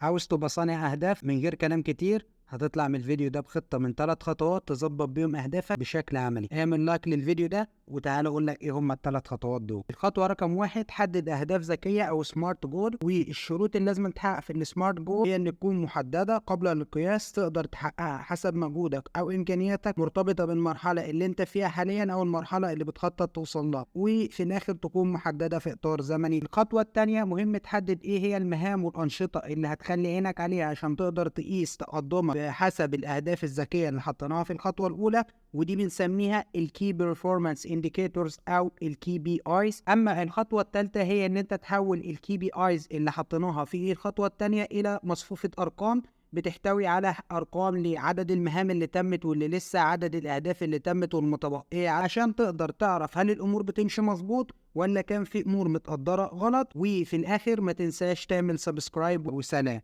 عاوز تبقى صانع أهداف من غير كلام كتير؟ هتطلع من الفيديو ده بخطة من 3 خطوات تظبط بيهم أهدافك بشكل عملي. اعمل like للفيديو ده وتعالى أقول لك إيه هما ال3 خطوات دول. الخطوة رقم 1، حدد أهداف ذكية أو smart goal. والشروط اللي لازم تحقق في ال smart goal هي إن تكون محددة قبل القياس، تقدر تحققها حسب مجهودك أو إمكانياتك، مرتبطة بالمرحلة اللي أنت فيها حاليا أو المرحلة اللي بتخطط توصل لها، وفي الآخر تكون محددة في إطار زمني. الخطوة الثانية، مهم تحدد إيه هي المهام والأنشطة اللي هتخلي عينك عليها عشان تقدر تقيس تقدمك حسب الأهداف الذكية اللي حطيناها في الخطوة الأولى، ودي بنسميها ال key performance indicators أو ال KPIs. أما الخطوة الثالثة هي إن أنت تحول ال KPIs اللي حطيناها في الخطوة الثانية إلى مصفوفة أرقام بتحتوي على أرقام لعدد المهام اللي تمت واللي لسه، عدد الأهداف اللي تمت والمتبقية، عشان تقدر تعرف هل الأمور بتمشي مظبوط ولا كان في أمور متقدرة غلط. وفي الآخر ما تنساش تعمل subscribe، وسلام.